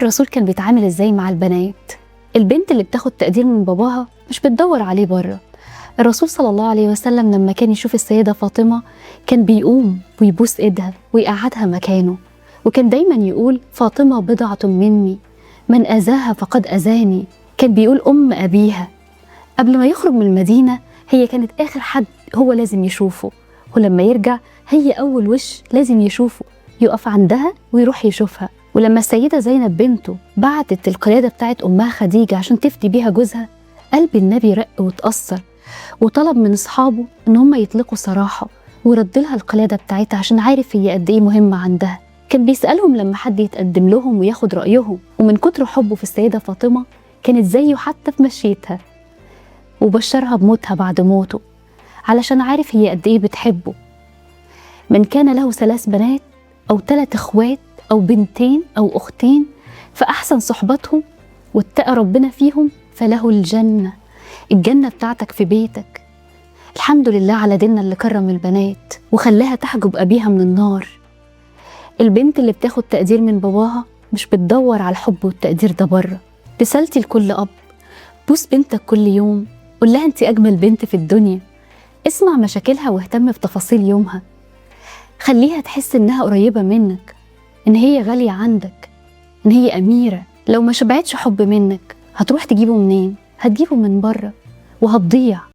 الرسول كان بيتعامل ازاي مع البنات؟ البنت اللي بتاخد تقدير من باباها مش بتدور عليه بره. الرسول صلى الله عليه وسلم لما كان يشوف السيدة فاطمة كان بيقوم ويبوس ايدها ويقعدها مكانه، وكان دايما يقول فاطمة بضعة مني، من أذاها فقد أذاني. كان بيقول أم أبيها. قبل ما يخرج من المدينة هي كانت آخر حد هو لازم يشوفه، ولما يرجع هي أول وش لازم يشوفه، يقف عندها ويروح يشوفها. ولما السيدة زينب بنته بعتت القلادة بتاعت أمها خديجة عشان تفدي بيها جوزها، قلب النبي رق وتأثر، وطلب من أصحابه إن هم يطلقوا سراحه ورد لها القلادة بتاعتها عشان عارف هي قد إيه مهمة عندها. كان بيسألهم لما حد يتقدم لهم وياخد رأيهم، ومن كتر حبه في السيدة فاطمة كانت زيه حتى في مشيتها، وبشرها بموتها بعد موته علشان عارف هي قد إيه بتحبه. من كان له 3 بنات أو 3 إخوات أو بنتين أو أختين فأحسن صحبتهم واتقى ربنا فيهم فله الجنة. الجنة بتاعتك في بيتك. الحمد لله على ديننا اللي كرم البنات وخلاها تحجب أبيها من النار. البنت اللي بتاخد تقدير من باباها مش بتدور على الحب والتقدير ده بره. رسالتي لكل أب: بوس بنتك كل يوم، قول لها أنت أجمل بنت في الدنيا، اسمع مشاكلها واهتم بتفاصيل يومها، خليها تحس إنها قريبة منك، إن هي غالية عندك، إن هي أميرة. لو ما شبعتش حب منك هتروح تجيبه منين؟ هتجيبه من بره وهتضيع.